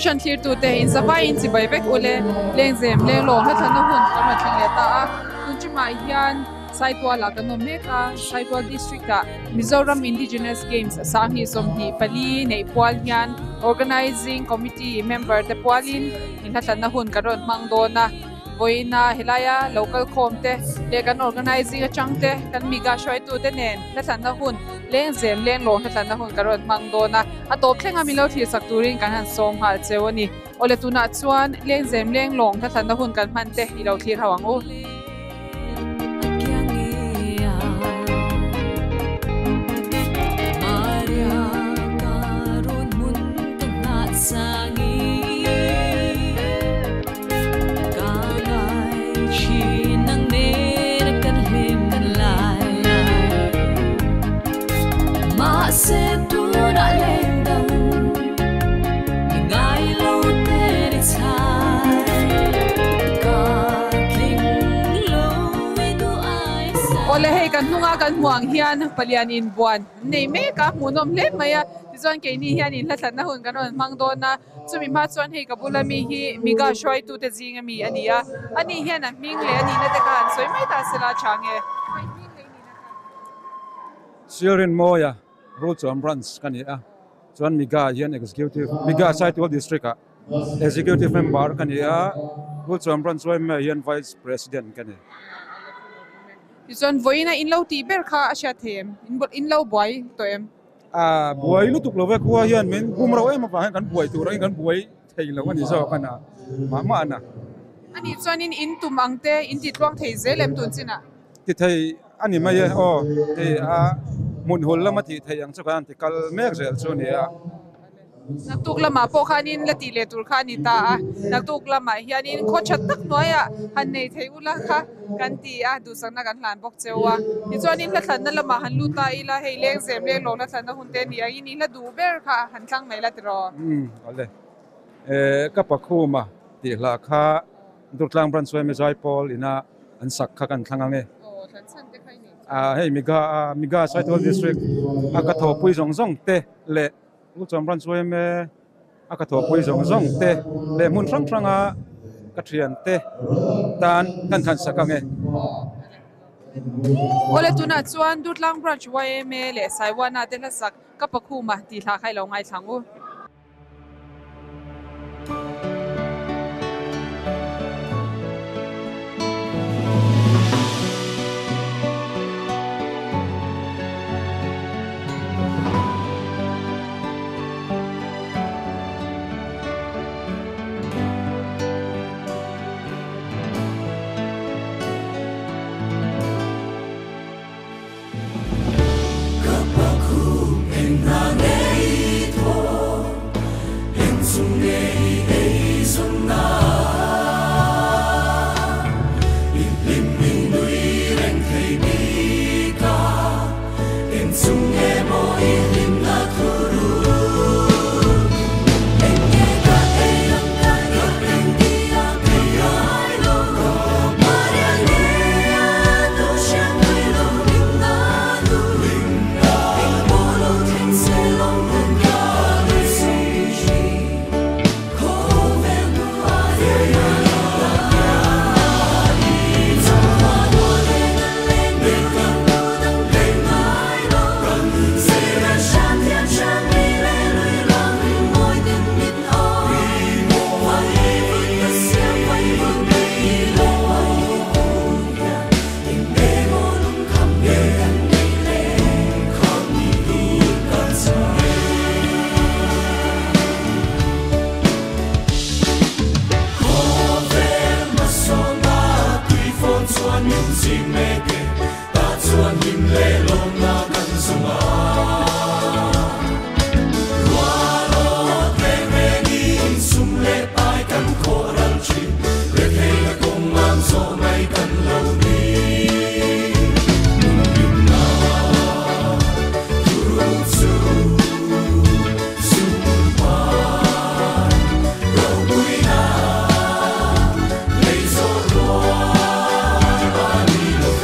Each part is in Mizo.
Doordarshan thlirtute in zavaiin chibai vek ule Lengzem Lenglawng hla thlanna hun kan rawn thleng leh ta a, tun ṭumah hian Saitualah kan awm mek a, Saitual District ah Mizoram Indigenous Games sanghnih 24 neih pual hian Organizing Committee member te pualin inhla thlanna hun kan rawn hmang dawn a. Vawiina helaia local khawm te leh kan organizing atang te kan miga hruaitu te nen hla thlanna hun Lengzem Lenglawng hla thlanna hun kan rawn hmang dawn a, a tawp thleng a min lo thlir sak turin kan han sawm nghal cheu a ni. Awle tunah chuan Lengzem Lenglawng hla thlanna hun kan hman te i lo thlir ho ang u. Awle hei kan hnunga kan hmuh ang hian palian inbuan an nei mek a, hmuhnawm hle mai a, tichuan keini hian inhla thlanna hun kan rawn hmang dawn a. Chumi hma chuan hei ka bula mi hi Miga hruaitute zinga mi a ni a, ani hian a hming leh a nihna te kha han sawi mai ta sela tha nge? Sialrin Mawia Rulchuan Branch ka ni a, chuan Miga hian Executive, Miga Saitual District ah Executive Member ka ni a, Rulchuan Branch yma hian Vice President ka ni. Tichuan vawiina in lo tih ber kha a hriat thei em? In lo buai tawh em? A buai lutuk lo ve khua hian min bum rauh em avang hian kan buai tur angin kan buai thei lo a ni zawk a na mah mah a na. A nih chuanin in tum ang te in ti tluang thei zel em tun chinah? Ti thei a ni mai e aw hei a hmun hul lama tih theih ang chu kan han ti kal mek zel chu a ni a. Naktuk lamah pawh khanin la tih leh tur kha a ni ta a, naktuk lamah hianin khaw tha tak hnuaiah han nei thei ula kha kan ti a, duhsakna kan hlan bawk cheu a. Tichuanin hla thlanna lamah han lut ta ila, hei Lengzem Lenglawng hla thlanna hun te a ni ang, i hla duh ber kha han thlang mai la tiraw? Umm awle, ka pakhuma tih hla kha Durtlang Branch Yma Zaipawl ina an sak kha kan thlang ang e. Aw, thlan chhan te kha i nei. Hei Miga, Miga Saitual District a ka thawhpui zawng zawng te leh U Chuan Branch yma a ka thawhpui zawng zawng te leh hmun hrang hranga ka thian te tan kan thlan sak ang e. Awle tunah chuan Durtlang Branch yma leh Saiwana te hlasak ka pakhuma tih hla kha i lo ngaithla ang u. Ka pakhum eng hna ngei thaw, eng chung ngei ei zawn na. I hlim hming nui reng thei bik a, eng chung nge maw i hlim na thu ru. Eng nge ka ei ang ka eng ti a ka ngai lo. Maria nge a tu hriat ngai lo ling na nu. Eng pawh lo thleng se lawng hun ka nei sawi Khawvel nu a hian a lo la i chawhma duah leh na leng leh kan nu dang leng ngai lo. Sira hran thiam hran mi leh lui ruang ring mawi ten min awi. Vai vun ka siam vai vun nei leh vai vun hian eng emaw lungkham nge kan nei le kham tur kan chang e. Khawvel hmasawnna tui fawn chuan min chim mek e, tah chuan hlim leh lawmna kan zawng a. Rualawt reng rengin sum leh pai kan khawh ral thin, rethei na kawng ang zawh mai kan lo ni. Nunhlimna thuruk chu sum pai ropuina lei zawh rual a ni lo ve.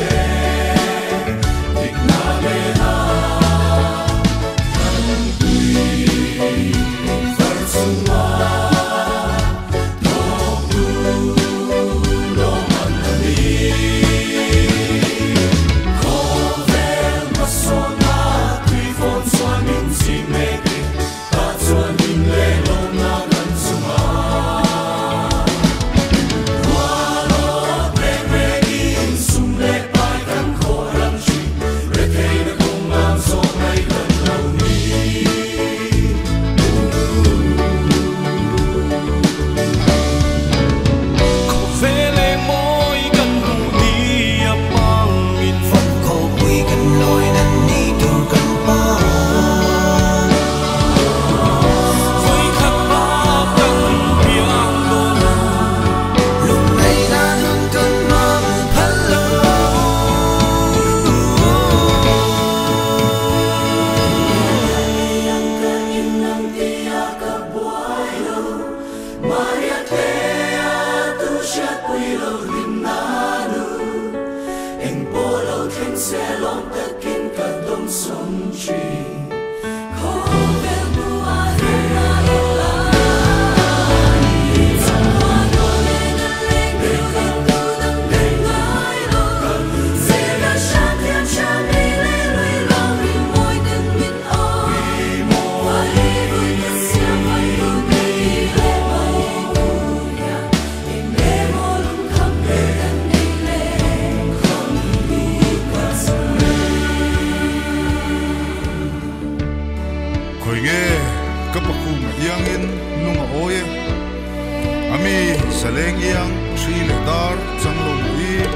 Zaleng iang hri leh dar chang lo mai.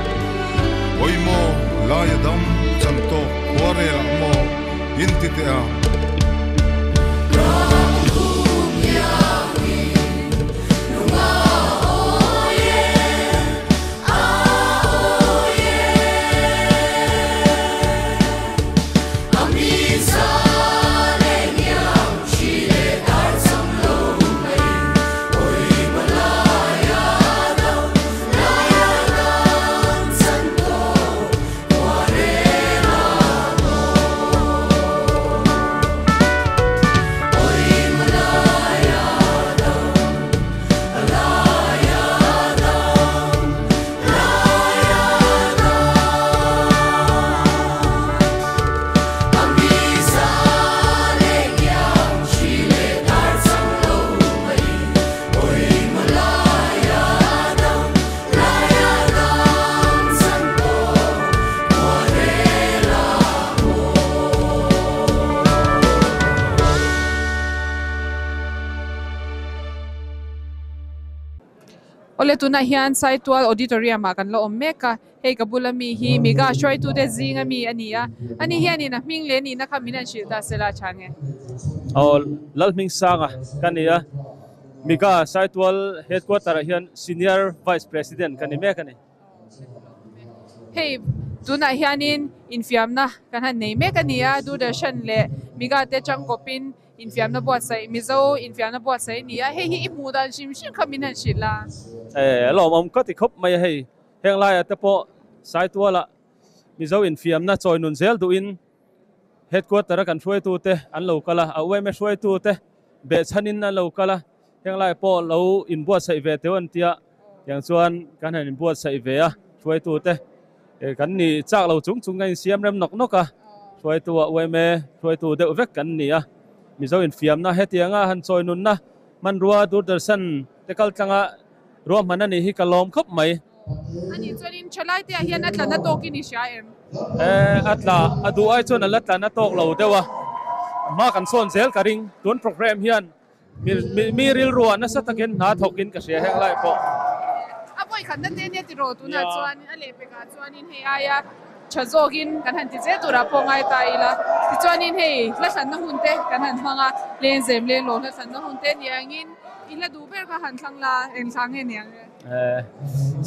Awi maw lai a dam chan tawk khuarel ah maw in ti teh ang. Awle tunah hian Saitual Auditorium ah kan la awm mek a, hei ka bula mi hi Miga hruaitute zinga mi a ni a, ani hianin a hming leh nihna kha min han hrilh ta sela a chhang e. Aw Lalhmingsanga ka ni a, Miga Saitual Headquarter ah hian Senior Vice President ka ni mek a ni. Hei tunah hianin infiamna kan han nei mek a ni a, Doordarshan leh Miga te changkawpin Infiamna buatsaih, Mizo infiamna buatsaih a ni a, hei hi i hmuh dan hrim hrim kha min han hrilh a. E, lawmawm ka ti khawp mai a hei. Heng laiah te pawh Saitualah Mizo infiamna chawi nun zel duhin Headquarter a kan hruaitute an lo kal a, a UMA hruaitute behchhanin an lo kal a, heng laiah pawh lo inbuatsaih ve teu an tia, tiang chuan kan han inbuatsaih ve a, hruaitute kan ni chak lo chung chung kan insiam rem nawk nawk a, hruaitu ah UMA hruaitu deuh vek kan ni a, Mizo infiamna hetianga han chawi nunna hmanrua Doordarshan te kal tlanga ruahman a nih hi ka lawm khawp mai. A nih chuanin thalaite ah hian a tla na tawkin i hria em? E, a tla, a duh ai chuan a la tla na tawk lo deuh a, hma kan sawn zel ka ring, tun programme hian Mi rilruah nasa takin hna thawkin ka hria heng lai pawh. A vawi khatna te nia tiraw tunah chuanin a lehpekah chuanin hei aia tha zawkin kan han ti zel turah pawh ngai ta ila. Tichuanin hei hla hlanna hun te kan han hmang a, lengzem lenglawh hla hlanna hun te ni angin i hla duh ber kha han thlang la, eng thla nge ni ang e?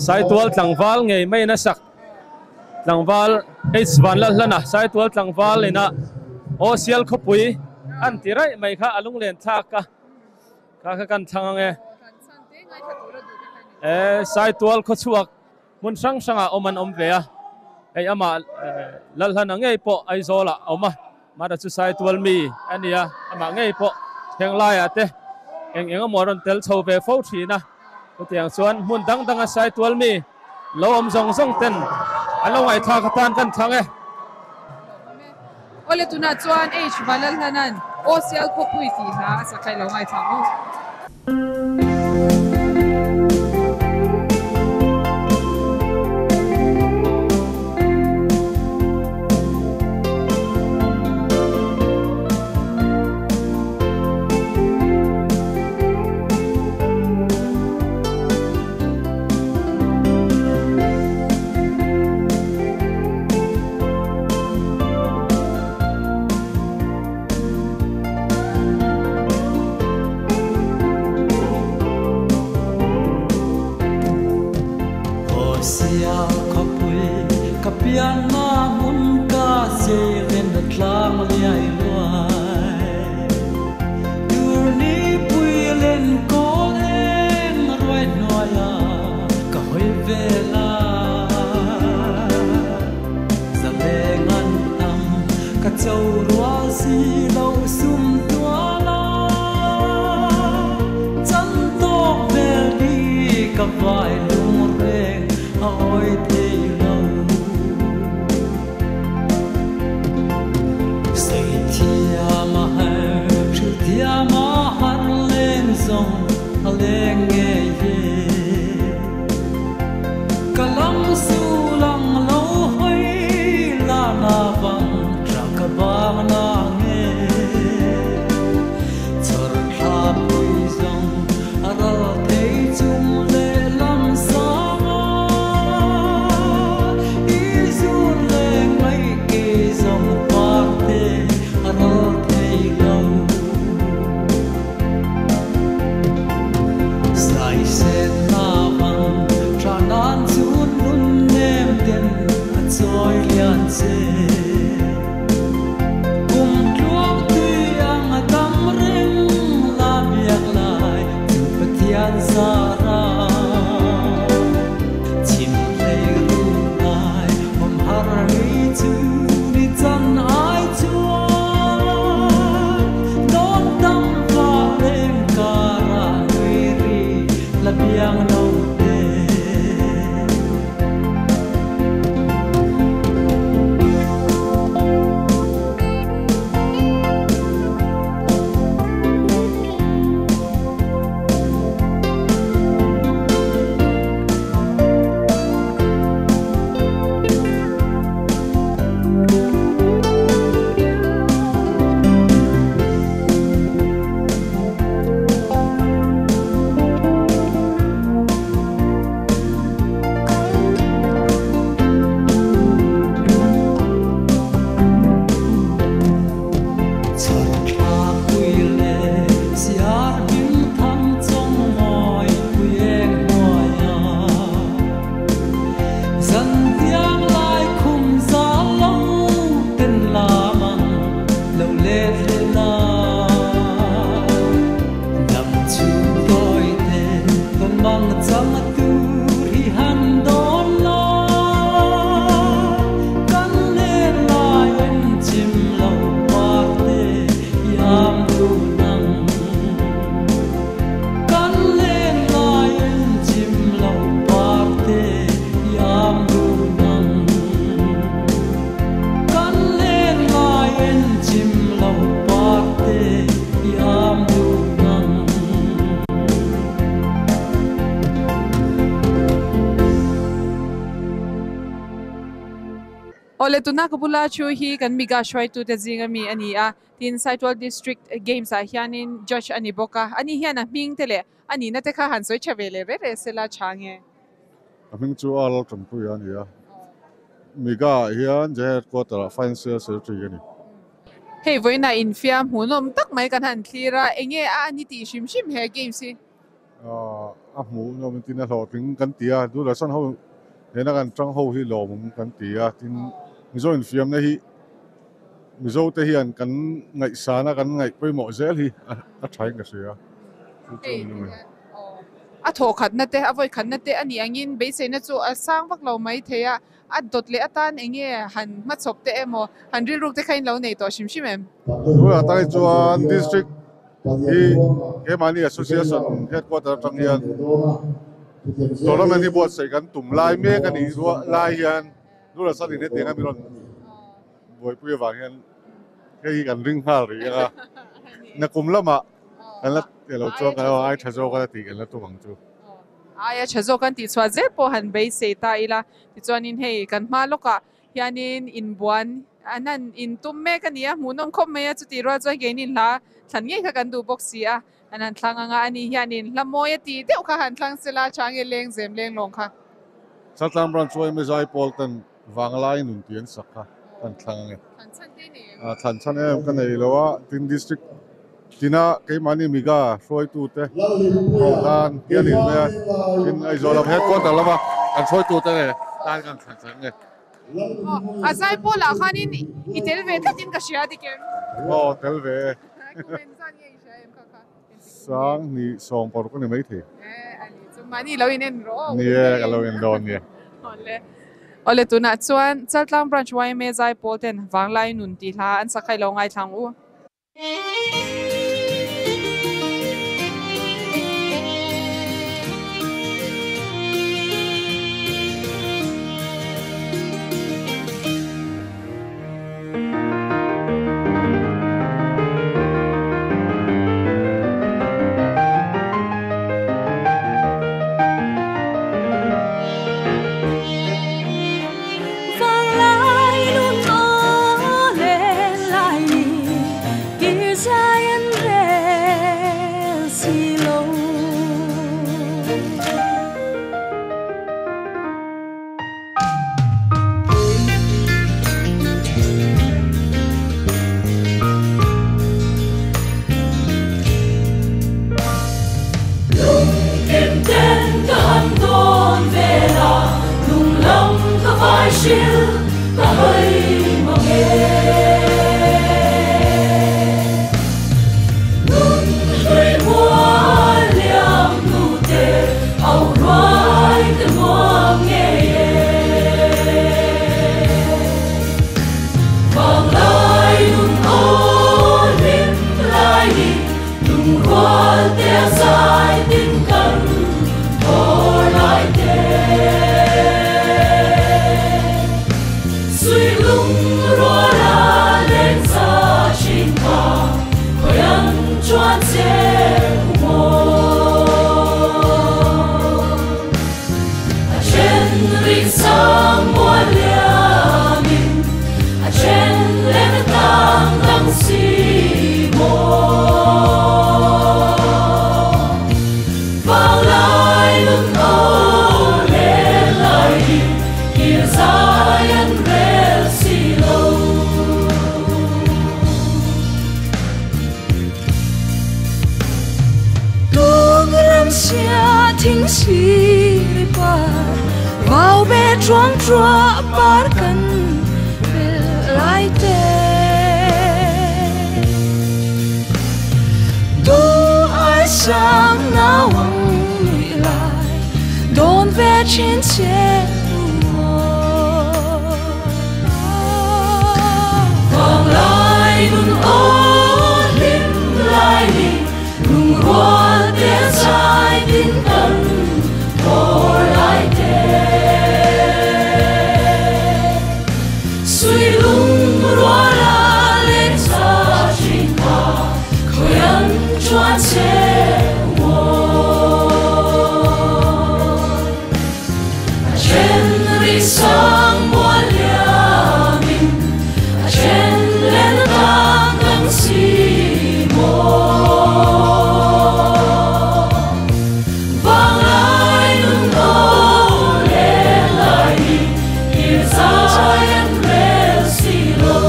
Saitual tlangval ngei mai in a sak tlangval H Vanlalhlana Saitual tlangval ina aw sial khawpui an ti raih mai kha a lunglen thlak a kha kha kan thlang ang e. E Saitual khawchhuak hmun hrang hrangah awm an awm ve a, hei amah Lalhlana ngei pawh Aizawlah a awm a, Mara chu Saitual mi a ni a, amah ngei pawh heng laiah te eng eng emaw a rawn tel chho ve fo thin a. Chutiang chuan hmun dang danga Saitual mi lo awm zawng zawng ten an lo ngaihthlak atan kan thlang e. Awle tunah chuan H Valalhlanan Aw Sial Khawpui tih hla a sak kha i lo ngaithla ang u. tur hi han dawn la kan len lai en chim lo parte yam tu nang kan len lai en chim lo parte yam tu nang kan len lai en chim lo parte yam tu nang. Ole tuna ka bula thu hi kan miga hruai tu te zinga mi ani a tin Saitual District Games ah hianin judge ani bawk a ani hian a hming te leh ani na te kha han sawi tha ve leh re re sela tha nge. A hming chu a lal tanpui a ni a miga ah hian je headquarter ah financial secretary a ni. Hei vawiinah infiam hmuhnawm tak mai kan han thlir a enge a ani tih hrim hrim he games hi. A hmuhnawm tin a hlawhtling kan ti a Doordarshan ho nena kan tang ho hi lawmawm kan ti a tin Mizo infiamna hi Mizo te hian kan ngaihsana kan ngaih pawimawh zel hi a tha in ka hria. Hei a thawhkhatna te a vawikhatna te a nih angin beiseina chu a sang vak lo mai thei a, a dawt leh atan enge han hmachhawp te emaw han rilruk te kha in lo nei tawh hrim hrim em? Tunah tak hi chuan District hi keimahni Association Headquarter atang hian tournament hi buatsaih kan tum lai mek a nih ruah lai hian Doordarshan in hetiang a mi rawn buaipui avang hian hei hi kan ring nghal rih ang a, nakum lamah kan la teh lo chuan kan lo ai tha zawk a tih kan la tum ang chu. Aia tha zawk kan tih chhuah zel pawh han beisei ta ila, tichuanin hei kan hma lawkah hianin inbuan an han intum mek a ni a, hmuhnawm khawp mai a, chutih rual chuan keinin hla thlan ngei kha kan duh bawk si a, an han thlang anga ani hianin hla mawi a tih deuh kha han thlang sela chang e leng zem leng lawng kha. Chaltlang Branch yma zai pawl ten Vanglai nun tih an sak kha kan thlang ange. Thlan chhan te nei em? Thlan chhan em ka nei lo a, tin District tina keimahni miga hruaitute ho tan hian in mai a, tin Aizawl lam headquarter lama kan hruaitute nge tan kan thlan chhan ange. Aw, a zai pawlah khanin i tel ve tlatin ka hria dik em? Aw, tel ve e. Kum engzat nge i hria em kha kha? 2016 a ni maithei. Mahni lo in en rawh aw. Ni e, ka lo en dawn nia. Awle. Awle tunah chuan Chaltlang Branch yma Zaipawl ten Vanglai nun tih hla an sak kha i lo ngaithla ang u. Vanglai nun aw len lai ni kir zai an rel si lo. Lungkim ten ka han dawn vel a, lung lam ka vai hril ka hawi mang e. Nun hlui mual liam hnu te au ruai ka nuam ngei e. Vanglai nun aw hlim lai ni lungrual te a zai tin kan thaw lai te. Sui lung rual a leng za thin kha khawi an chuan che u maw. A then rik sang mual liamin a then len a tang dang si maw. Vanglai nun aw len lai ni kir zai an rel si lo. Tung ram sia thing si par vào bê chuang chua par kan bel lai te. Du ai sang na wang nui lai Dawn ve thin che u maw. Vanglai nun aw hlim lai ni lungrual te zai tin kan bawr lai te. Sui lung rual a leng za thin kha khawi an chuan che maw. A then ri sang mual liamin a then len tang dang si maw. Vanglai nun aw len lai ni kir zai an rel si lo.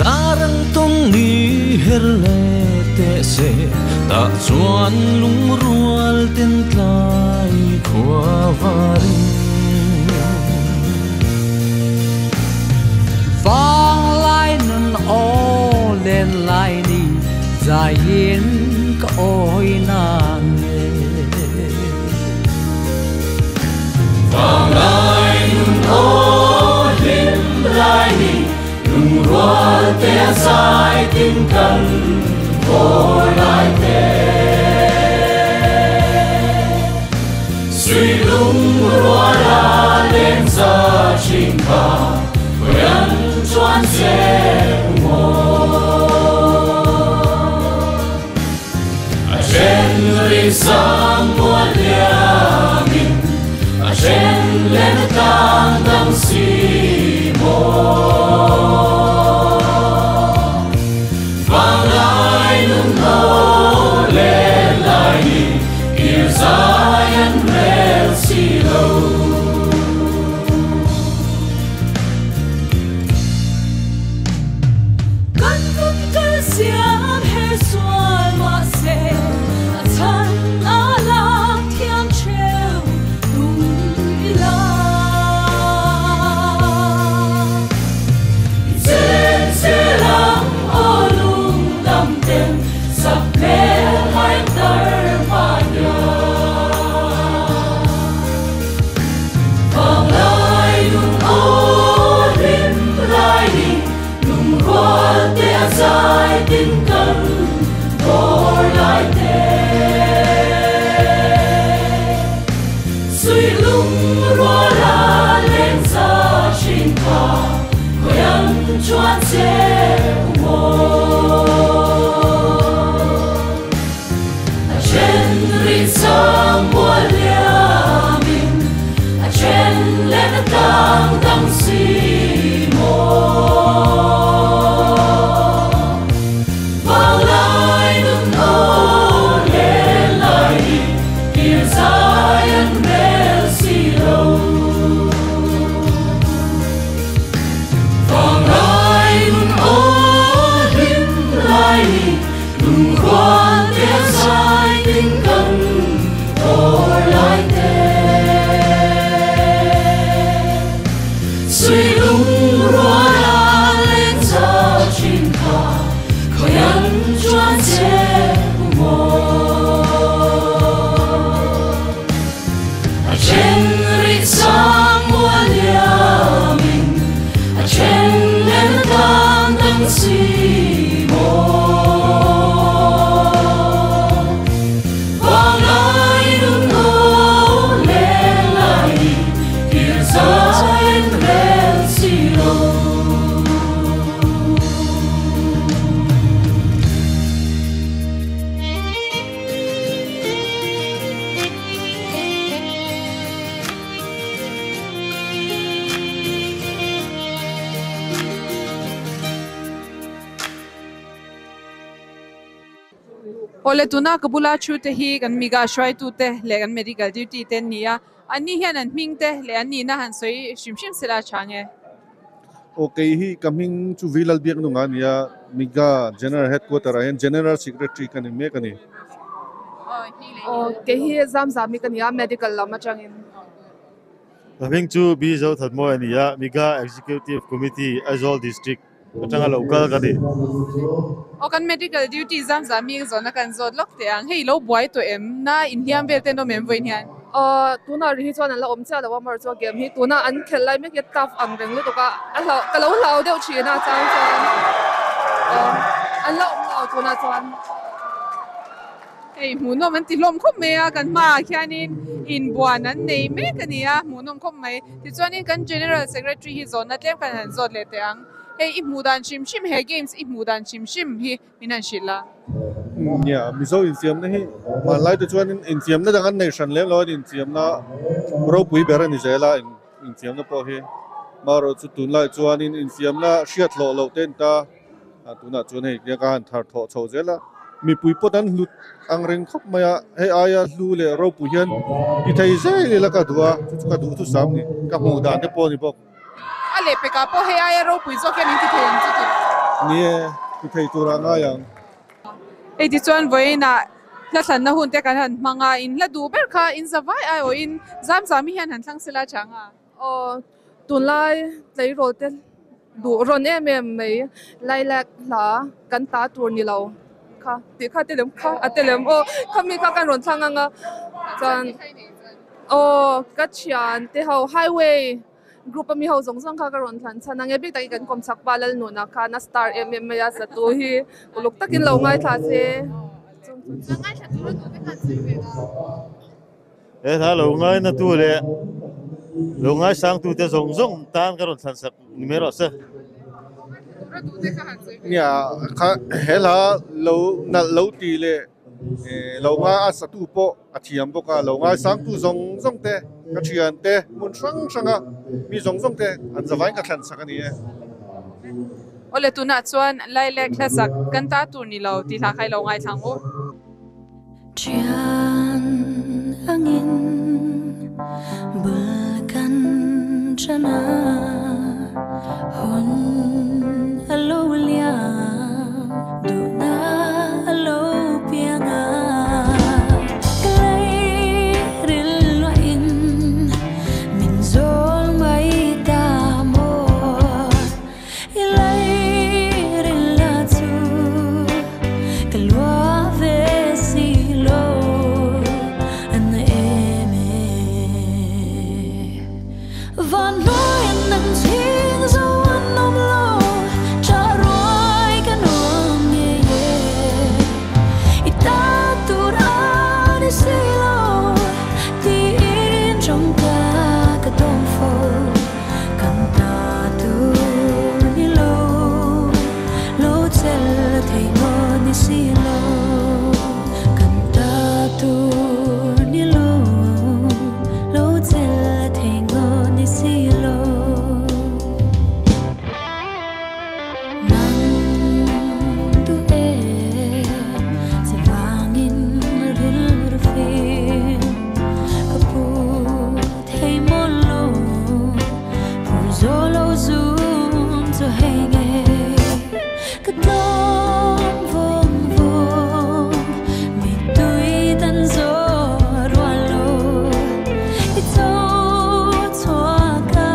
Darang tawng ni her le te se ta chuan lungrual ten tlai khua varin. Vanglai nun aw len lai ni zai in ka oi na nge. Vanglai nun aw hlim lai ni lungrual te zai tin kan bawr lai te. Sui lungrual a leng za thin kha khawi an chuan che maw. A then ri sang mual liamin a then len tang dang si maw. Vanglai nun aw len lai ni kir zai an rel si lo. Kan nun kal siam her sual ma se a chan a lak thiam theu tum ila. Chen se lam aw lung dam ten sap mel hai tar ma ya. Vanglai nun aw hlim lai ni lungrual te a zai tin kan bawr lai te. Sui lungrual a leng za thin kha khawi an chuan che maw. A then ri sang mual liamin a then len tang dang si maw. Vanglai nun aw len lai ni kir zai an rel si lo. Vanglai nun aw hlim lai ni lungrual te zai tin kan bawr lai te. Sui lungrual a leng za thin kha khawi an chuan che maw. A then ri sang mual liamin a then len tang dang si maw. Vanglai nun aw len lai ni kir zai an rel si lo. Awle tuna ka bula thu te hi kan miga hruaitu te leh kan medical duty te an ni a, anni hian an hming te leh an nihna han sawi hrim hrim sela a tha nge? Aw kei hi ka hming chu V Lalbiaknunga a ni a, miga General Headquarter ah hian General Secretary ka ni mek a ni. Aw kei hi Zamzami ka ni a, medical lam atangin. Ka hming chu B Zothatmawi a ni a, miga Executive Committee Aizawl District atanga lo kal ka ni. Aw kan medical duty zam zam mi zawhna kan zawt lawk teh ang, hei lo buai tawh em? Na inhliam vel ten awm em vawiin hian? Aw tunah ri hi chuan an la awm chiah lo a, amaherawh chu game hi tuna an khelh lai mek hi tough ang reng lutuk a, a hlau ka lo hlau deuh thin a chang chuan aw an la awm lo tunah chuan. Hei hmuhnawm an ti hlawm khawp mai a, kan hmaah khianin inbuan an nei mek a ni a, hmuhnawm khawp mai. Tichuanin kan General Secretary hi zawnna tlem kan han zawt leh teh ang. Hei i hmuh dan hrim hrim, he games i hmuh dan hrim hrim hi min han hrilh a. Nia, Mizo infiamna hi hmanlai te chuanin infiamna dang an nei hran lem lo a, infiamna ropui ber a ni zel a, infiamna pawh hi. Marawh chu tunlai chuanin infiamna hriat hlawh loh te an ta. A tunah chuan hei nia ka han thar thawh chho zel a, mipui pawt an hlut ang reng khawp mai a, hei aia hlu leh ropui hian ti thei zel ila ka duh a, chu chu ka duh thu sam ni, ka hmuh dan te pawh a ni bawk. A leh pekah pawh hei aia ropui zawk hian in ti thei ang chu tih. Ni e, ti thei turah ngai ang. Hei tichuan vawiinah hla thlanna hun te kan han hmang a, in hla duh ber kha in za vai aiawhin zam zami hian han thlang sela chang a. Aw, tunlai tleirawl te duh rawn em em mai Lilac hla kan ta tur ni lo kha tih kha te lem kha a te lem aw khami kha kan rawn thlang ang a chuan aw ka thian te ho highway group ami ho zawng zawng kha ka rawn thlan chhan ang e bik takin kan kawm chak pa Lalnuna khan a star em em mai a zatu hi uluk takin lo ngaithla se. He hla lo ngaina tu leh lo ngaisang tu te zawng zawng tan ka rawn thlan sak ni mai rawh se. Nia kha he hla lo nalh lo ti leh lo ngai a satu pawh a thiam bawk a, lo ngaisang tu zawng zawng te ka thian te hmun hrang hrang a mi zawng zawng te an zavaiin ka thlan sak a ni e. Awle tunah chuan Lailek hlasak kan ta tur ni lo tih hla kha i lo ngaithla ang u. Thian angin bul kan than a, hun a lo liam, duhna a lo piang a. Ka lei ril luahin min zawl mai ta maw. I lei ril la chu ka lua ve si lo a na em e. Van hnuai an nang chhing zo an awm lo, tha ruai ka nuam ngei e. I ta tur a ni si lo, tiin tawngka ka dawng fo. Kan ta tur ni lo, lo chel thei ngaw ni si lo. Kan ta tur ni lo, lo chel thei ngaw ni si lo. Nang duh em, che vangin rilru fim ka pu. Thei maw lo, phur zo lo zum chu hei nge ka tlawm vawng vawng mittui tan zo rual lo i tho chhuak a.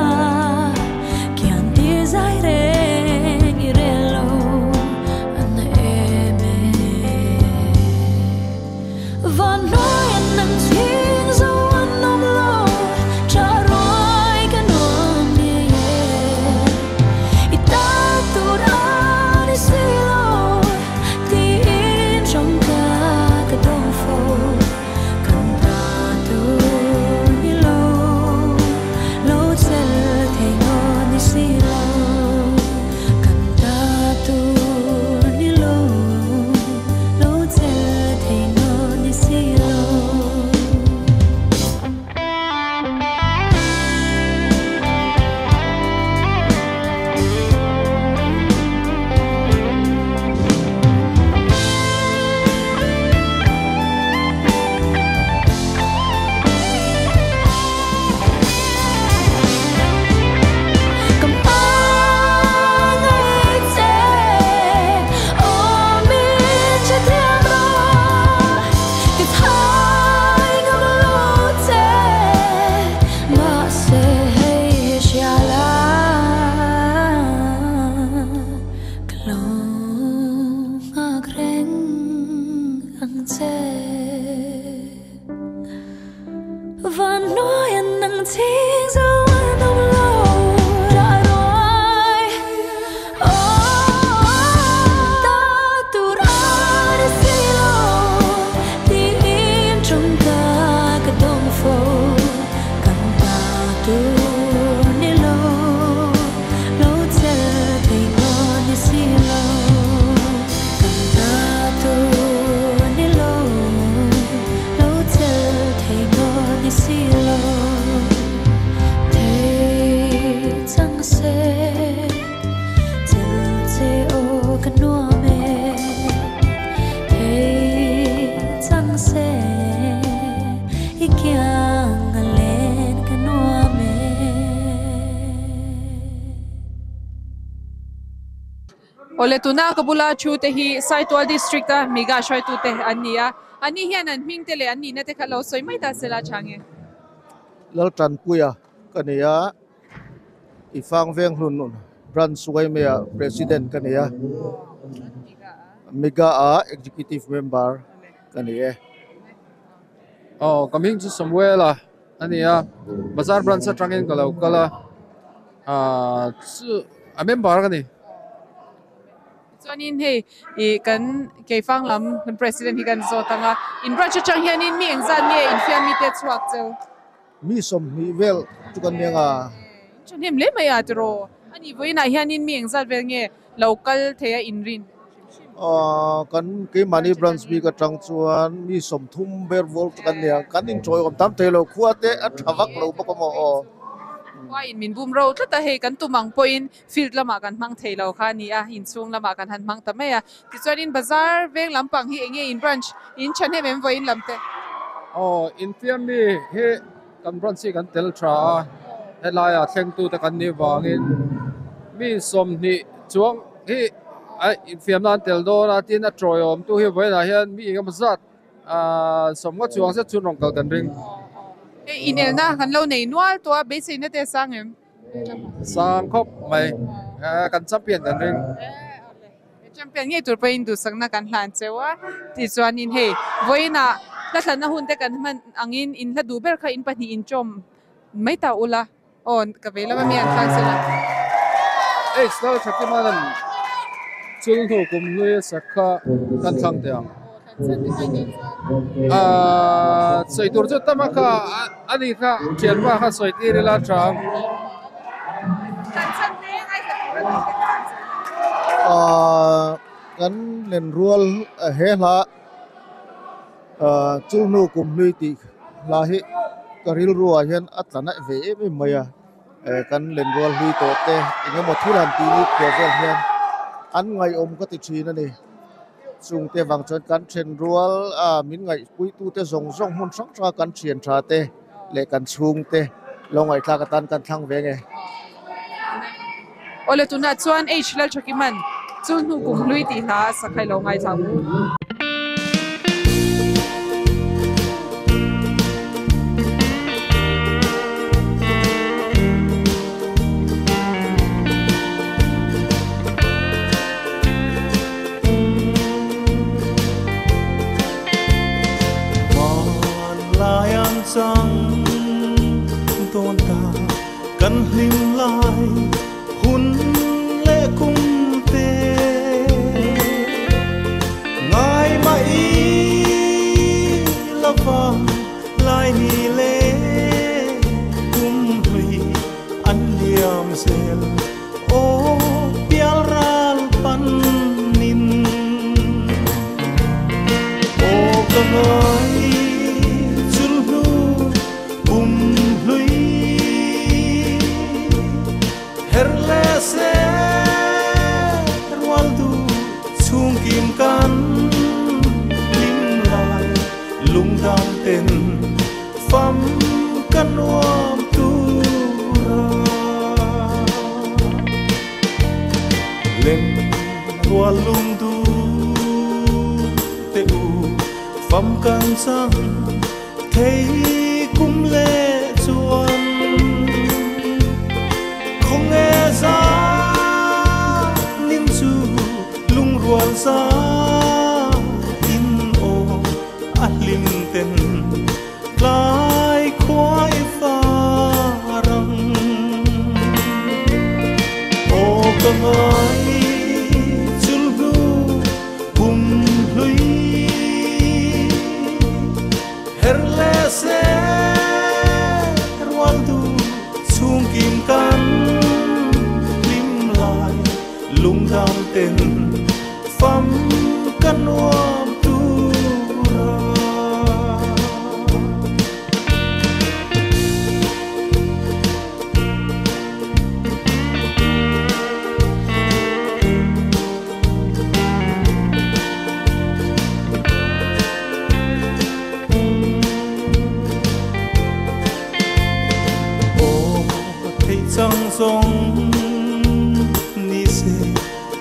Awle tuna ka bula thu te hi Saitual District a Miga hruaitu te an ni a, an ni hian an hming te leh an nihna te kha lo sawi mai ta se la chang e. Laltanpuia ka ni a, i fang veng hlun Branch Suaimea President ka ni a, Miga a Executive Member ka ni e. Aw, ka hming chu Samuel-a a ni a, Bazar Branch atangin ka lo kal a, ah chu a member ka ni. Chuanin hei ih kan Keifang lam kan President hi kan zawt ang a, in branch atang hianin mi engzat nge infiam mite chhuak cheu? Mi 20 vel chu kan nia nga. In thahnem hle mai a tiraw? A nih vawiinah hianin mi engzat vel nge lo kal thei a inrin? Kan keimahni branch bik atang chuan mi 30 ber vol chu kan nia, kan inchawiawm tam thei lo, khua te a tha vak lo bawk a maw aw. Khua in min bum ro tlat a, hei kan tum ang pawhin field lamah kan hmang thei lo kha a ni a, inchhung lamah kan han hmang ta mai a. Tichuanin bazar veng lampang hi enge in branch in thahnem em vawiin lam te? Aw, infiam mi hi kan branch hi kan tel tha a, helaiah thlengtute kan nih vangin mi 20 chuang hi a infiamna an tel dawn a, tin a tawiawmtu hi vawiinah hian mi engemaw zat 50 chuang zet chhun rawn kal kan ring. Hei inelna kan lo nei nual tawh a, beiseina te a sang em? Sang khawp mai, kan champion kan ring. Champion ngei tur pawhin duhsakna kan hlan cheu a, tichuanin hei vawiinah hla thlanna hun te kan hman angin in hla duh ber kha in pahnih inchawm mai ta ula. Aw ka vei lama mi an tlan sela. H lal Thakimanan chul hnu kum hlui a sak kha kan thlang teh ang. Aaa sawi tur chu tam a kha a ni kha thianpa kha sawi tir ila a tha ang. Aaa kan lenrual he hla Chul hnu kum hlui tih hla hi ka rilru ah hian a tla naih ve em em mai a, kan lenrual hlui tawh te eng emaw thil han tih ni khuah vel hian an ngaihawm ka ti thin a ni. Chungte vang chuan kan then rual a min ngaihpuitu te zawng zawng hmun hrang hrang a kan thian tha te leh kan chhung te lo ngaihthlak atan kan thlang ve nge. Awle tunah chuan H Lalthakiman chul hnu kum hlui tih hla a sak kha i lo ngaithla ang u.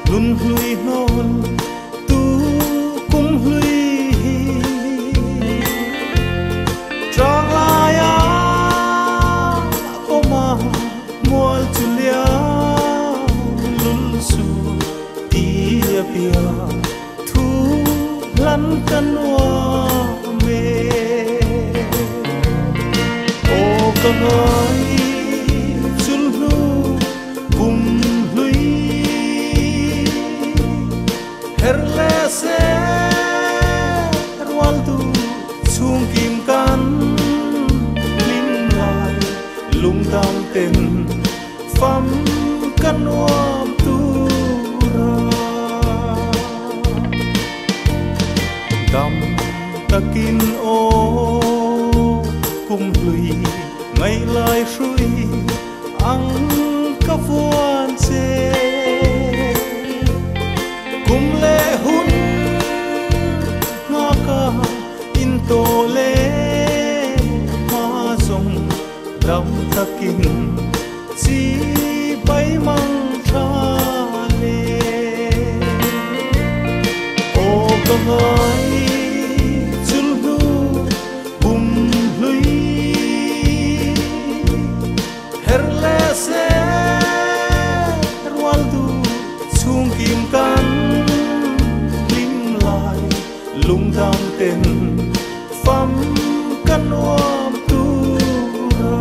Nun hlui hnawl tu kum hlui hi Trang laia pawma mual chu liam lul su ti a bia thu hlan ka nuam e. Aw ka ngai chul hnu kum hlui her le se rual du chung kim kan lim lai lung dam ten fam ka nuam tu ra. Dam takin o kum hlui ngày lai hrui ang ka vuan che. Kum le hun nga ka in to le ma zong dam takin chi bay mang tha le. O ka ngai chul hnu kum hlui her le se rual du chung kim kan lim lai lung dam ten fam ka nuam tu ra.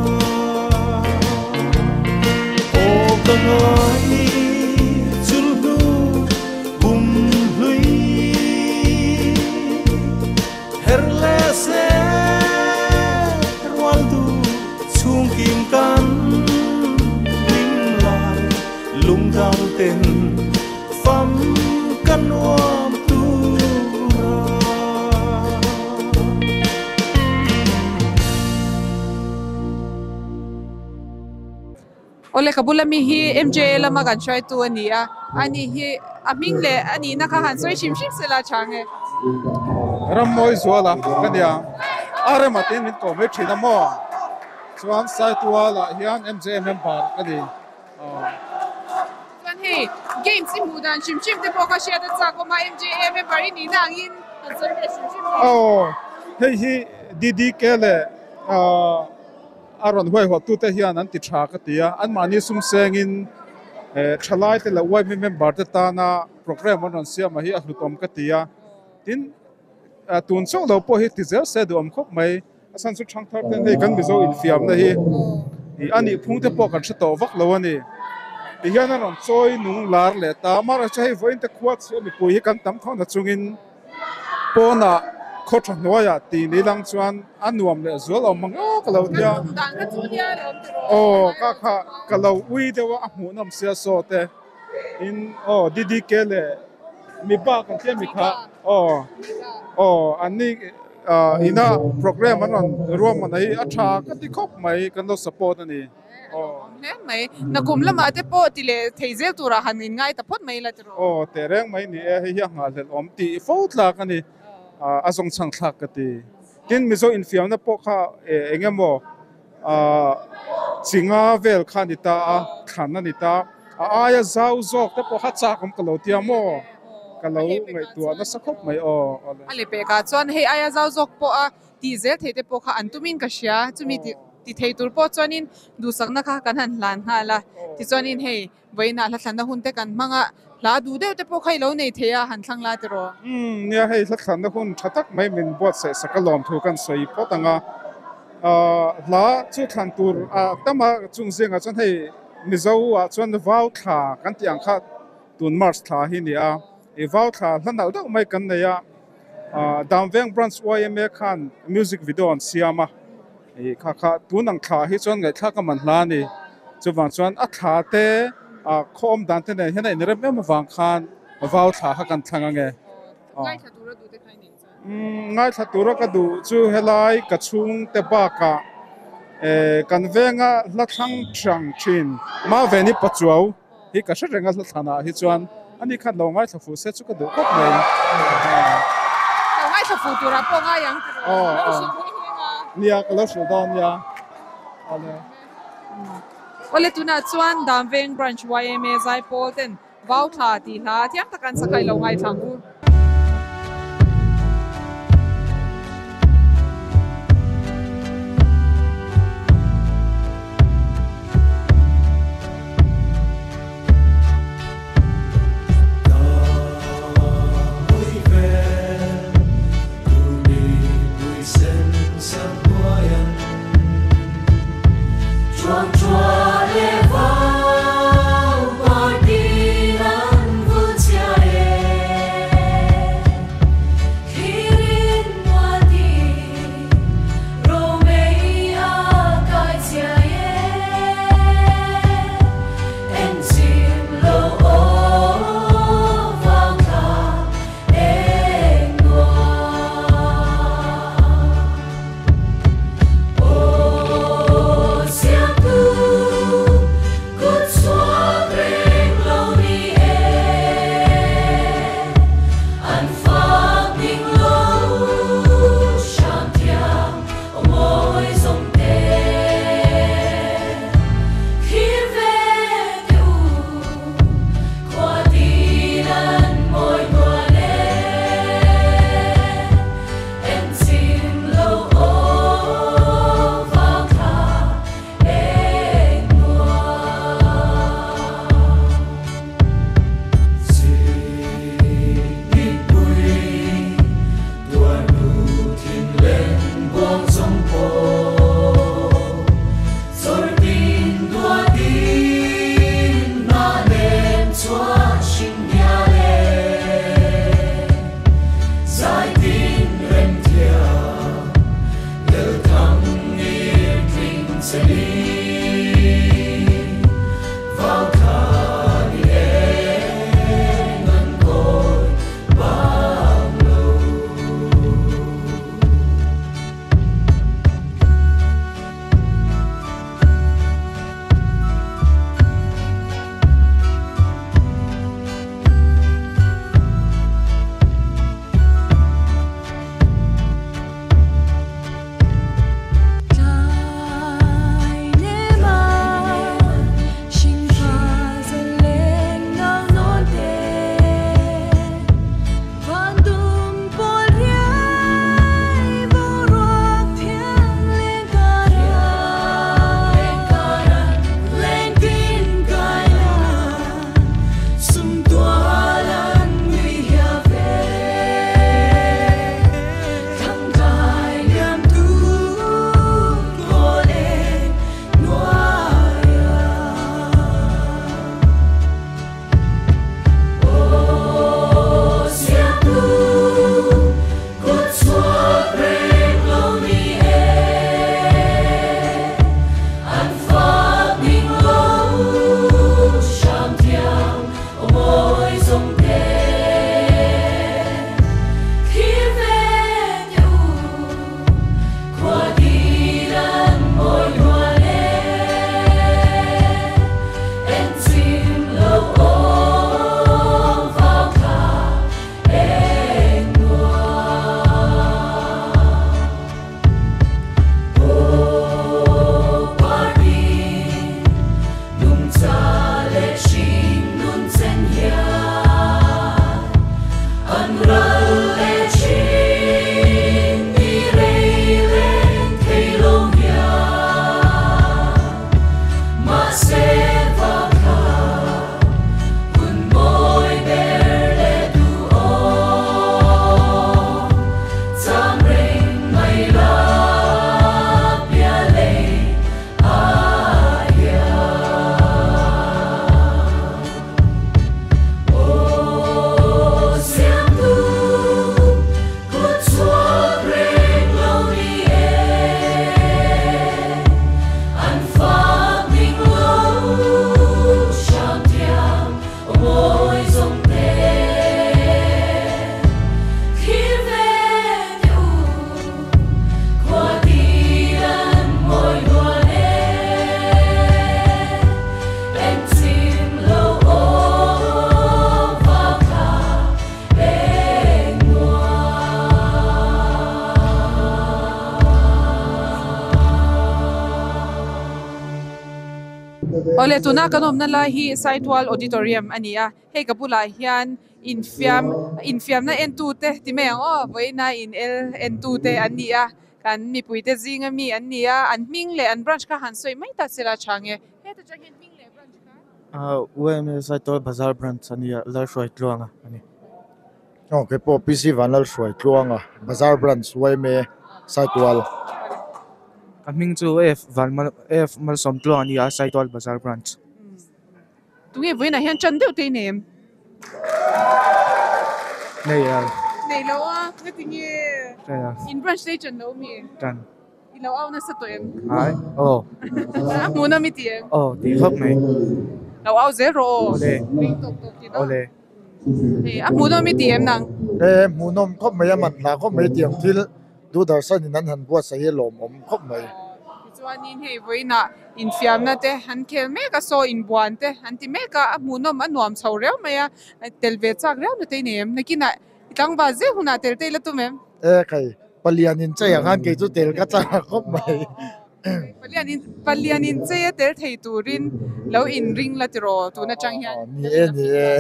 O ka ngai chul hnu kum hlui her le se rual du chung kim kan lim lai lung dam ten fam ka nuam tu ra. Ole ka bula mi hi MJ lama kan hruai tu a ni a, ani hi a hming leh a nihna kha han sawi hrim hrim se la chang e. Rammawi zuala ka nia, a rema tin min kawm mai thin a maw? Chuan Saitualah hian MJ member ka ni. Chuan hei games i hmuh dan hrim hrim te pawh kha hriat a chak awm a, MJA member i nihna angin han sawi ve hrim hrim e. Aw, hei hi DDK leh a rawn huaihawttute hian an ti tha ka ti a, anmahni sum sengin thalaite leh YMA member te tana program an rawn siam a hi a hlutawm ka ti a. Tin, tun chauh lo pawh hi ti zel se duhawm khawp mai. A chhan chu thangthar ten hei kan Mizo infiamna hi a nih phung te pawh kan hre tawh vak lo a ni. Tihian a rawn chawi nung lar leh ta. Amaherawhchu hei vawiin te khua chhia mipui hi kan tam tho na chungin pawnah khaw tha hnuaiah tih ni lang chuan a nuam leh zual awm ang aw ka lo tia. Aw ka kha ka lo ui deuh a, a hmuhnawm sia saw te in aw DDK leh mipa kan tia mi kha aw aw an ni ina program an rawn ruahman a hi a tha ka ti khawp mai kan lo support a ni. Aw hle mai. Nakum lamah te pawh ti leh thei zel turah han inngai ta phawt mai la tiraw? Aw teh reng mai ni e, hei hi a nghahhlelh awm tih fo tlak a ni. A zawng chhang thlak ka ti. Tin Mizo infiamna pawh kha eng emaw chinga vel kha a ni ta a, thlan a ni ta. A aia zau zawk te pawh kha chak awm ka lo tia maw? Ka lo ngaihtuah nasa khawp mai aw. A leh pekah chuan hei aia zau zawk pawh a tih zel theih te pawh kha an tumin ka hria. Chumi ti thei tur pawh chuanin duhsakna kha kan han hlan nghal a. Tichuanin hei vawiinah hla thlanna hun te kan hmang a, hla duh deuh te pawh kha i lo nei thei a, han thlang la tiraw? Umm nia hei hla thlanna hun tha tak mai min buatsaih sak a lawmthu kan sawi phawt ang a. Hla chu thlan tur a tam a, chung zingah chuan hei Mizo ah chuan vau thla kan tih ang kha tun March thla hi a ni a. I vau thla hla nalh deuh mai kan nei a, Damveng Branch yma khan music video an siam a, i kha kha tun ang thla hi chuan ngaihthlak a man hla a ni. Chuvang chuan a thla te khaw awm dan te nen hian a inrem em avang khan vau thla kha kan thlang ange. Ngaithla tura duh te kha i nei chuan? Ngaithla tura ka duh chu helai ka chhungte bakah kan venga hla thlang hrang thin Maveni Pachuau hi ka hre reng a hla thlanah hi chuan ani khan lo ngaithla fuh se chu ka duh khawp mai. Lo ngaithla fuh turah pawh ngai ang tiraw? Aw aw. Nia ka lo hrilh dawn nia. Awle. Awle tunah chuan Damveng Branch yma Zaipawl ten Vau thla tih hla thiam tak an sakai lo ngaithla ang u. Awle tuna kan awmna lai hi Saitual Auditorium a ni a, hei ka bulah hian infiam infiamna entute ti mai ang aw vawiina in el entute an ni a, kan mipuite zinga mi an ni a, an hming leh an branch kha han sawi mai ta sela chang e, heta tang hian hming leh branch kha. UMA Saitual Bazar branch a ni a, Lalhruaitluanga a ni. Aw kei pawh PC Vanlalhruaitluanga Bazar branch UMA Saitual. Ka hming chu F Vanmal F Malsawmtluang a ni a, Saitual Bazar branch. Tunge vawiinah hian tan deuh te i nei em? Nei a. Nei lo a, ngati nge? Nei a. In branch te i tan lo mi? Tan. I lo au nasa tawh em? Ai, aw. A hmuhnawm i ti em? Aw, ti khawp mai. Lo au zel rawh aw. Awle. Ring tawk tawk ti na. Awle. Hei, a hmuhnawm i ti em nang? E, hmuhnawm khawp mai, a man hla khawp mai tiang thil Doordarshan in an han buatsaih hi lawmawm khawp mai. Tichuanin hei vawiinah infiamna te an khel mek a, saw inbuan te an ti mek a, a hmuhnawm a nuam chho riau mai a, tel ve chak riau na te i nei em? Nakinah i tlangval zel hunah tel te i la tum em? E khai, palian in chei ang khan kei chu tel ka chak khawp mai. Palian in palian in chei a tel thei turin lo inring la tiraw tun atang hian. Ni e ni e.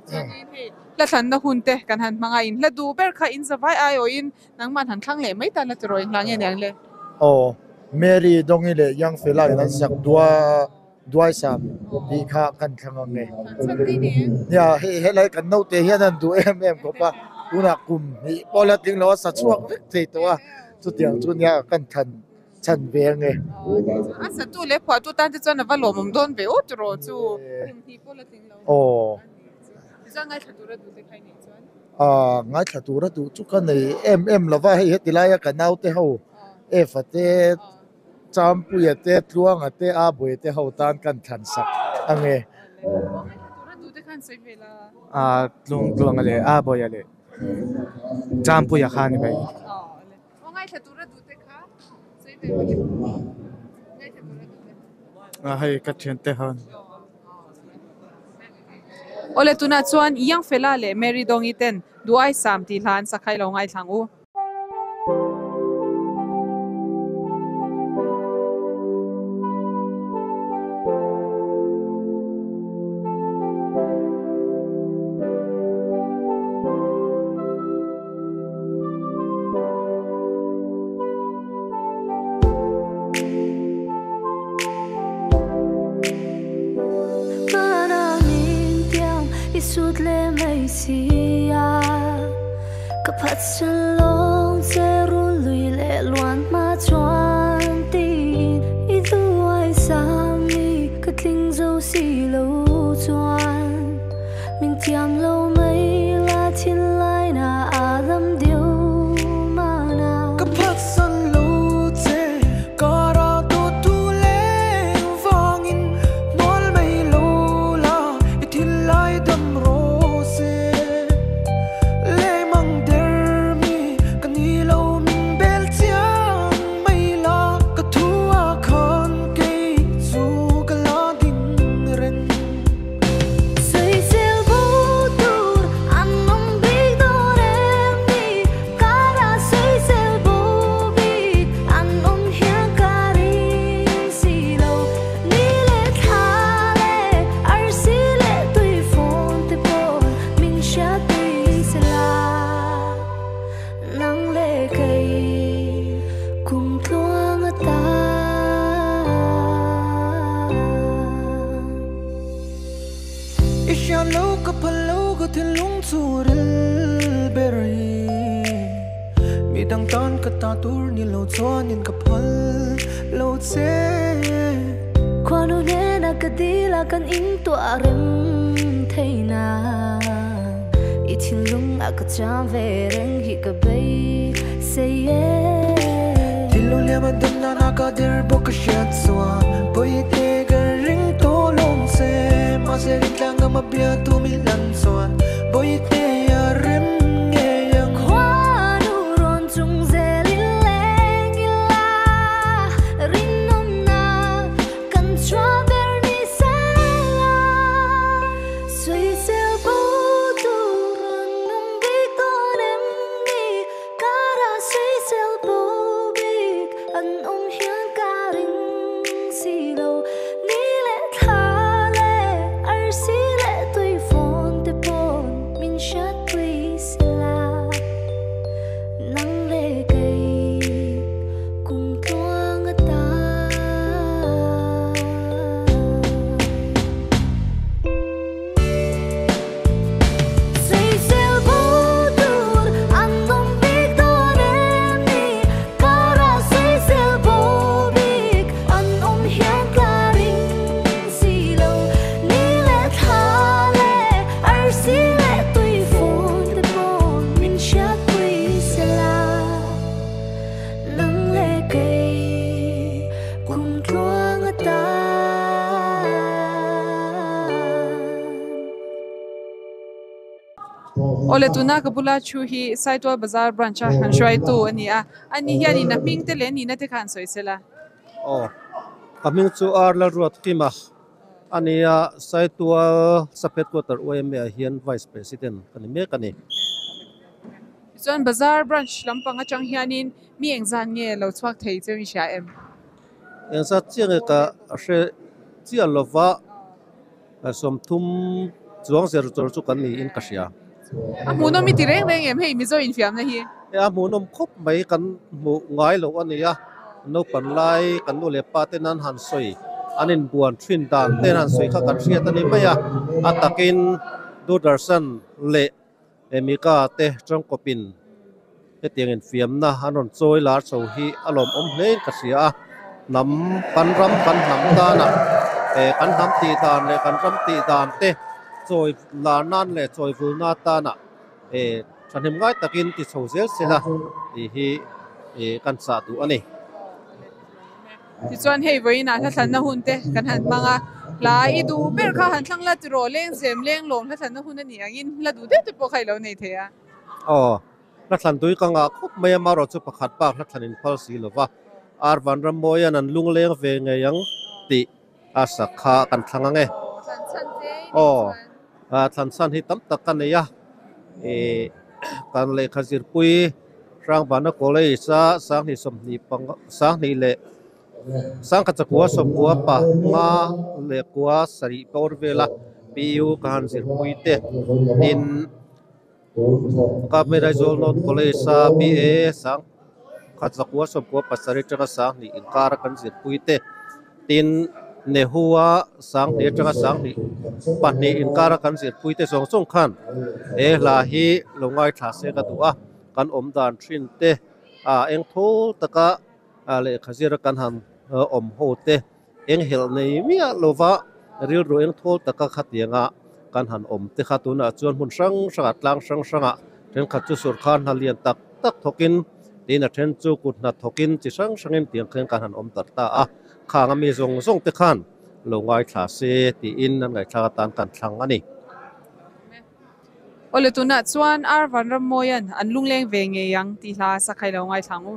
Chuanin hei hla thlanna hun te kan han hmang a, in hla duh ber kha in zavai aiawhin nangmah han thlang leh mai ta la tiraw in hla nge niang le? Aw, Mary Dawngi leh Young Fella in an sak dua duaisam tih kha kan thlang ang e. Nia, hei helai kan naute hian an duh em em khawp a, tunah kum hnih pawh la tling lo a sa chhuak vek thei tawh a, chutiang chu nia kan thlan chhan ve ang e. A satu leh phuahtu tan te chuan a va lawmawm dawn ve aw tiraw chu kum hnih pawh la tling lo. Aw. Tichuan ngaithla tura duh te kha i neih chuan? Aaa, ngaithla tura duh chu ka nei em em lo va, hei heti laia ka naute ho Eva te, Champuia te, Tluanga te, Abuia te ho tan kan thlan sak ang e. A Tlung Tluanga leh Abuia leh Champuia kha ni mai. A hei ka thiante ho ni. Awle tunah chuan Youngfella leh Mary Dawngi ten Duai Sam tih hla an sak hai lo ngaithlang u. Awle tuna ka bula thu hi Saitual Bazar branch a han hruaitu a ni a, ani hianin a hming te leh nihna te kha an sawi sel a. Aw, ka hming chu R Lalruatkima a ni a, Saitual Sub Headquarter YMA ah hian Vice President ka ni mek a ni. Tichuan Bazar branch lampang atang hianin mi engzan nge lo chhuak thei cheu i hria em? Engzat chiah nge ka hre chiah lova sawmthum chuang zer chawr chu kan niin ka hria. A hmuhnawm i ti reng reng em hei Mizo infiamna hi? E a hmuhnawm khawp mai kan hmuh ngai loh a nia, naupan lai kan nu leh pa ten an han sawi an inbuan thin dan ten han sawi kha kan hriat a ni mai a, a takin Doordarshan leh Mika te tangkawpin hetiang infiamna an rawn chawi lar chho hi a lawmawm hlein ka hria a, hnam kan ram kan hnam tana kan hnam tih dan leh kan ram tih dan te chawi lar nan leh chawi vulna tana thahnem ngai takin ti chho zel sela tih hi kan chah duh a ni. Tichuan hei vawiinah hla thlanna hun te kan han hmang a, hla i duh ber kha han thlang la tiraw lengzem lenglawm hla thlanna hun a nih angin hla duh deuh te pawh kha i lo nei thei a. Aw, hla thlan tui ka ngah khawp mai a, marawh chu pakhat bak hla thlan in phal si lo va, Ar Vanrammawia'n an lungleng ve ngei ang tih a sak kha kan thlang ang e. Aw, thlan chhan hi tam tak ka nei a, ih kan lehkha zirpui Hrangbana College a sanghnih sawmhnih panga sanghnih leh sangkhat chakua sawmkua pa nga leh kua sarih bawr vela PU ka han zirpui te tin Government Aizawl North College a BA sangkhat chakua sawmkua pasarih atanga sanghnih inkara kan zirpui te tin Nehu-a sanghnih atanga sanghnih pahnih inkara kan zirpui te zawng zawng khan he hla hi lo ngaithla se ka duh a. Kan awm dan thin te, a eng thawl taka lehkha zira kan han awm ho te, eng helh nei miah lova rilru eng thawl taka khatianga kan han awm te kha tunah chuan hmun hrang hrangah tlang hrang hrangah thenkhat chu surkhar hna lian tak tak thawkin tin a then chu kut hna thawkin chi hrang hrangin tiang khen kan han awm tar ta a, khang ami zawng zawng te khan lo ngaithla se tiin an ngaihthlak atan kan thlang a ni. Awle tunah chuan Ar Vanrammawia'n an lungleng ve ngei ang tih hla a sak kha i lo ngaithla ang u.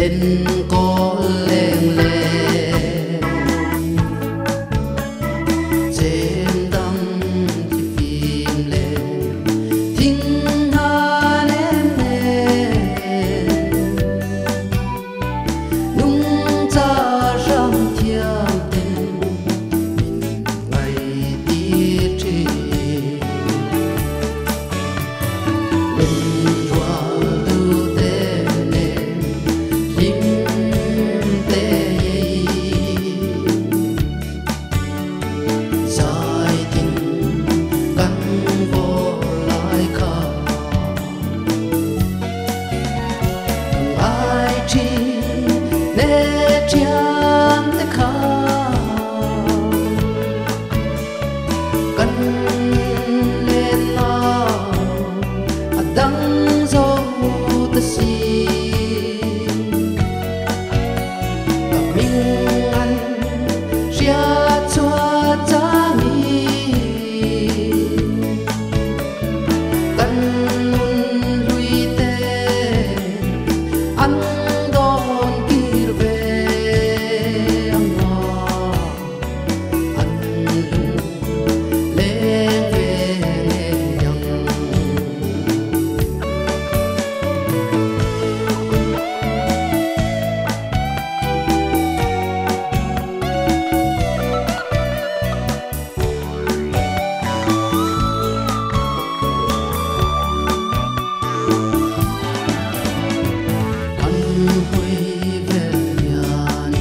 Lên có lên lên. Thian te kha kan lên na a dang zo ta si ka ming an ria chua cha mi kan nun lui te an don kir ve anga an lung leng ve nge yang. An hui vel hian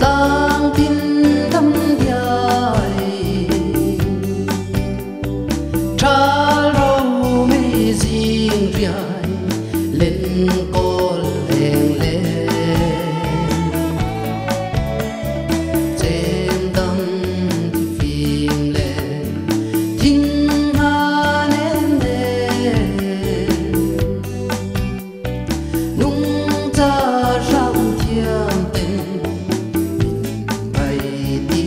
tang tin dam diai tral ro mei zing riai lên kol leng le chem dam thi phim le thin ha nem ne nung cha ram thiam ten bay ti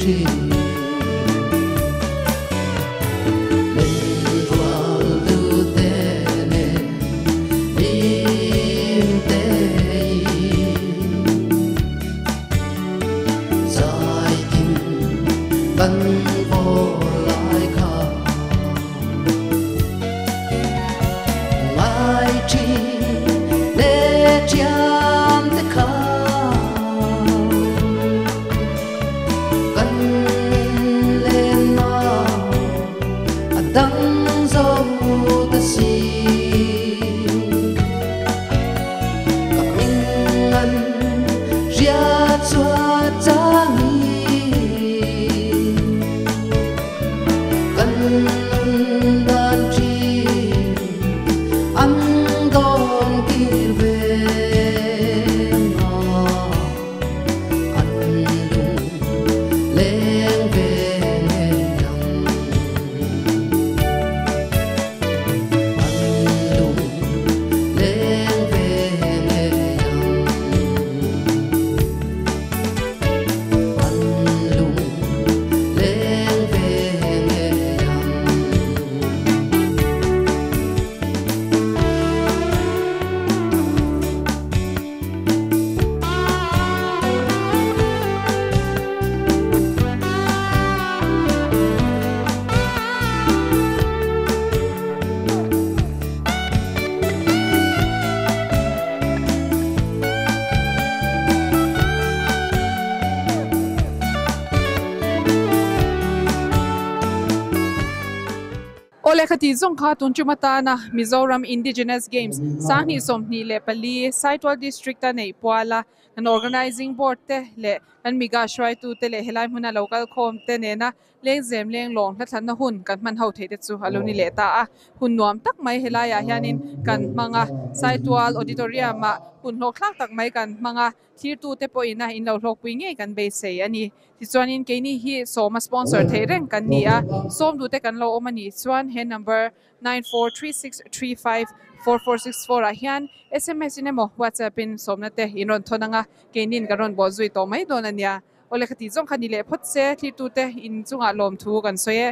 thin lên rual tu te ne lim te zai tin kan vo lai kha ngai chi le chiam te kha kan lên na a dang zo ta si ka ming an ria chua cha mi kan nun dan chi an don kir ve nga an lung leng ve nge yang an lung leng ve nge yang an lung leng ve nge yang. Ole khati zong kha tun chuma ta na Mizoram Indigenous Games sangni somni le pali Saitual District ta nei puala an organizing board te le an miga shrai tu te le helai hmuna local khom te ne na leng zem leng long hla thlan na hun kan man ho the te chu aloni le ta a hun nuam tak mai helai ah hianin kan hmanga Saitual auditorium ma hun hlawk thlak tak mai kan hmanga thlir tu te pawh ina in lo hlawk pui ngei kan beisei ani. Tichuanin keini hi sawma sponsor thei reng kan ni a sawm du te kan lo awm ani chuan he number 9436354464 ah hian SMS in emaw WhatsApp in sawmna te in rawn thawn anga keinin kan rawn bawh zui tawh mai dawn ania. Awle khati zawng kha ni leh phawt se thlir tu te in chungah lawm thu kan sawi e.